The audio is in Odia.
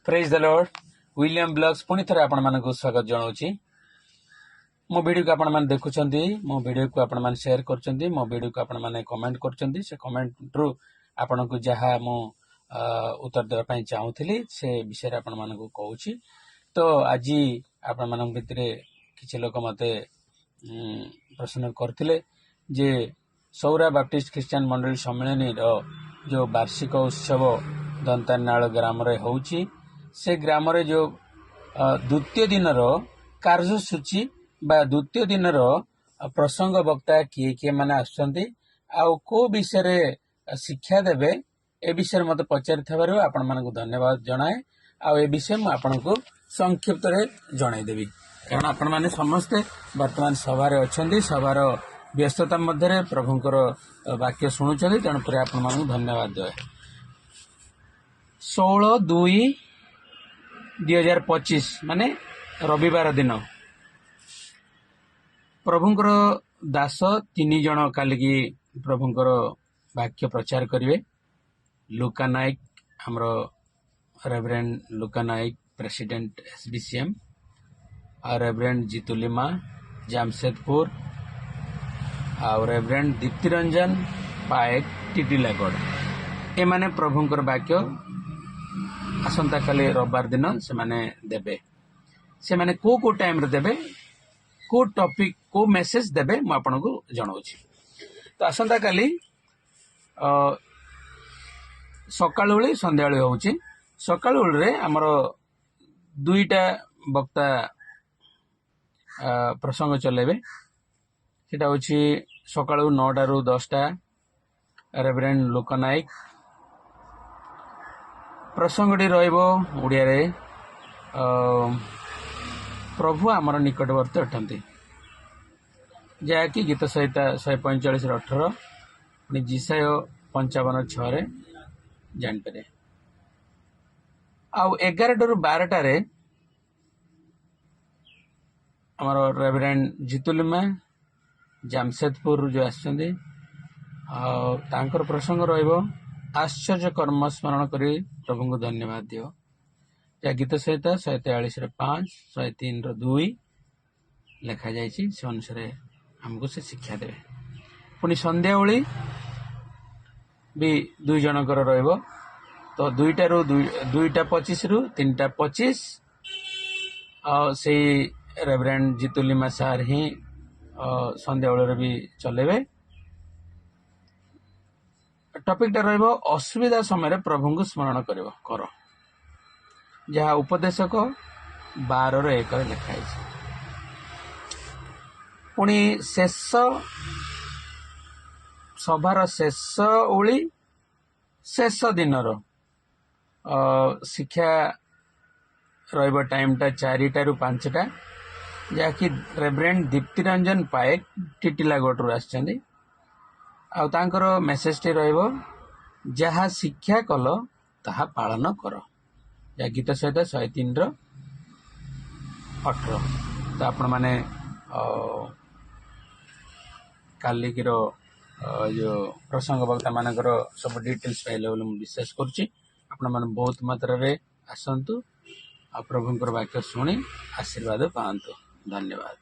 Praise the Lord. William blogs ପୁଣି ଥରେ ଆପଣମାନଙ୍କୁ ସ୍ୱାଗତ ଜଣାଉଛି। ମୋ ଭିଡ଼ିଓକୁ ଆପଣମାନେ ଦେଖୁଛନ୍ତି, ମୋ ଭିଡ଼ିଓକୁ ଆପଣମାନେ ସେୟାର କରୁଛନ୍ତି, ମୋ ଭିଡ଼ିଓକୁ ଆପଣମାନେ କମେଣ୍ଟ କରୁଛନ୍ତି। ସେ କମେଣ୍ଟରୁ ଆପଣଙ୍କୁ ଯାହା ମୁଁ ଉତ୍ତର ଦେବା ପାଇଁ ଚାହୁଁଥିଲି, ସେ ବିଷୟରେ ଆପଣମାନଙ୍କୁ କହୁଛି। ତ ଆଜି ଆପଣମାନଙ୍କ ଭିତରେ କିଛି ଲୋକ ମୋତେ ପ୍ରଶ୍ନ କରିଥିଲେ ଯେ ସୌରା ବାପ୍ଟିଷ୍ଟ ଖ୍ରୀଷ୍ଟିଆନ ମଣ୍ଡଳୀ ସମ୍ମିଳନୀର ଯେଉଁ ବାର୍ଷିକ ଉତ୍ସବ ଦନ୍ତାନାଳ ଗ୍ରାମରେ ହେଉଛି, ସେ ଗ୍ରାମରେ ଯେଉଁ ଦ୍ୱିତୀୟ ଦିନର କାର୍ଯ୍ୟସୂଚୀ ବା ଦ୍ୱିତୀୟ ଦିନର ପ୍ରସଙ୍ଗ ବକ୍ତା କିଏ କିଏ ମାନେ ଆସୁଛନ୍ତି ଆଉ କୋଉ ବିଷୟରେ ଶିକ୍ଷା ଦେବେ, ଏ ବିଷୟରେ ମୋତେ ପଚାରିଥିବାରୁ ଆପଣମାନଙ୍କୁ ଧନ୍ୟବାଦ ଜଣାଏ। ଆଉ ଏ ବିଷୟ ମୁଁ ଆପଣଙ୍କୁ ସଂକ୍ଷିପ୍ତରେ ଜଣାଇଦେବି, କାରଣ ଆପଣମାନେ ସମସ୍ତେ ବର୍ତ୍ତମାନ ସଭାରେ ଅଛନ୍ତି, ସଭାର ବ୍ୟସ୍ତତା ମଧ୍ୟରେ ପ୍ରଭୁଙ୍କର ବାକ୍ୟ ଶୁଣୁଛନ୍ତି। ତେଣୁକରି ଆପଣମାନଙ୍କୁ ଧନ୍ୟବାଦ ଦେବେ। 16/2/2025 ମାନେ ରବିବାର ଦିନ ପ୍ରଭୁଙ୍କର ଦାସ ତିନି ଜଣ କାଲିକି ପ୍ରଭୁଙ୍କର ବାକ୍ୟ ପ୍ରଚାର କରିବେ। ଲୁକା ନାୟକ, ଆମର ରେଭରେଣ୍ଡ ଲୁକା ନାୟକ, ପ୍ରେସିଡେଣ୍ଟ ଏସବିସିଏମ୍, ଆଉ ରେଭରେଣ୍ଡ ଜିତୁଲିମା, ଜାମଶେଦପୁର, ଆଉ ରେଭରେଣ୍ଡ ଦୀପ୍ତିରଞ୍ଜନ ପାଏକ, ଟିଟିଲାଗଡ଼। ଏମାନେ ପ୍ରଭୁଙ୍କର ବାକ୍ୟ ଆସନ୍ତାକାଲି ରବିବାର ଦିନ ସେମାନେ ଦେବେ। ସେମାନେ କୋଉ କୋଉ ଟାଇମରେ ଦେବେ, କୋଉ ଟପିକ, କୋଉ ମେସେଜ ଦେବେ, ମୁଁ ଆପଣଙ୍କୁ ଜଣାଉଛି। ତ ଆସନ୍ତାକାଲି ସକାଳୁ ଓଳି ସନ୍ଧ୍ୟାବେଳି ହେଉଛି। ସକାଳୁ ଓଳିରେ ଆମର ଦୁଇଟା ବକ୍ତା ପ୍ରସଙ୍ଗ ଚଲେଇବେ। ସେଟା ହେଉଛି ସକାଳୁ 9ଟାରୁ 10ଟା ରେଭରେଣ୍ଡ ଲୋକ ନାୟକ। ପ୍ରସଙ୍ଗଟି ରହିବ ଓଡ଼ିଆରେ, ପ୍ରଭୁ ଆମର ନିକଟବର୍ତ୍ତୀ ଅଟନ୍ତି, ଯାହାକି ଗୀତ ସଂହିତା 145ର 18, ପୁଣି ଯିଶାଇୟ 55:6ରେ ଜାଣିପାରିବେ। ଆଉ 11ଟାରୁ 12ଟାରେ ଆମର ରେଭରେଣ୍ଡ ଜିତୁଲିମା, ଜାମଶେଦପୁରରୁ ଯେଉଁ ଆସିଛନ୍ତି, ଆଉ ତାଙ୍କର ପ୍ରସଙ୍ଗ ରହିବ ଆଶ୍ଚର୍ଯ୍ୟ କର୍ମ ସ୍ମରଣ କରି ପ୍ରଭୁଙ୍କୁ ଧନ୍ୟବାଦ ଦିଅ, ଯାହା ଗୀତ ସଂହିତା 143ର 5, 103ର 2 ଲେଖାଯାଇଛି, ସେ ଅନୁସାରେ ଆମକୁ ସେ ଶିକ୍ଷା ଦେବେ। ପୁଣି ସନ୍ଧ୍ୟାଓଳି ବି ଦୁଇ ଜଣଙ୍କର ରହିବ। ତ 2ଟାରୁ 2ଟା 25ରୁ 3ଟା 25, ଆଉ ସେଇ ରେଭରେଣ୍ଡ ଜିତୁଲିମା ସାର୍ ହିଁ ସନ୍ଧ୍ୟାବେଳରେ ବି ଚଲେଇବେ। ଟପିକଟା ରହିବ ଅସୁବିଧା ସମୟରେ ପ୍ରଭୁଙ୍କୁ ସ୍ମରଣ କରିବ କର, ଯାହା ଉପଦେଶକ 12ର 1ରେ ଲେଖା ହେଇଛି। ପୁଣି ଶେଷ ସଭାର ଶେଷ ଓଳି, ଶେଷ ଦିନର ଶିକ୍ଷା ରହିବ ଟାଇମଟା 4ଟାରୁ 5ଟା, ଯାହାକି ରେଭରେଣ୍ଡ ଦୀପ୍ତିରଞ୍ଜନ ପାଏକ, ଟିଟିଲାଗଡ଼ରୁ ଆସିଛନ୍ତି। ଆଉ ତାଙ୍କର ମେସେଜଟି ରହିବ ଯାହା ଶିକ୍ଷା କଲ ତାହା ପାଳନ କର, ଯାହା ଗୀତ ସଂହିତା 103ର 18। ତ ଆପଣମାନେ କାଲିକିର ଯେଉଁ ପ୍ରସଙ୍ଗ ବକ୍ତାମାନଙ୍କର ସବୁ ଡିଟେଲ୍ସ ପାଇଲେ ବୋଲି ମୁଁ ବିଶ୍ୱାସ କରୁଛି। ଆପଣମାନେ ବହୁତ ମାତ୍ରାରେ ଆସନ୍ତୁ ଆଉ ପ୍ରଭୁଙ୍କର ବାକ୍ୟ ଶୁଣି ଆଶୀର୍ବାଦ ପାଆନ୍ତୁ। ଧନ୍ୟବାଦ।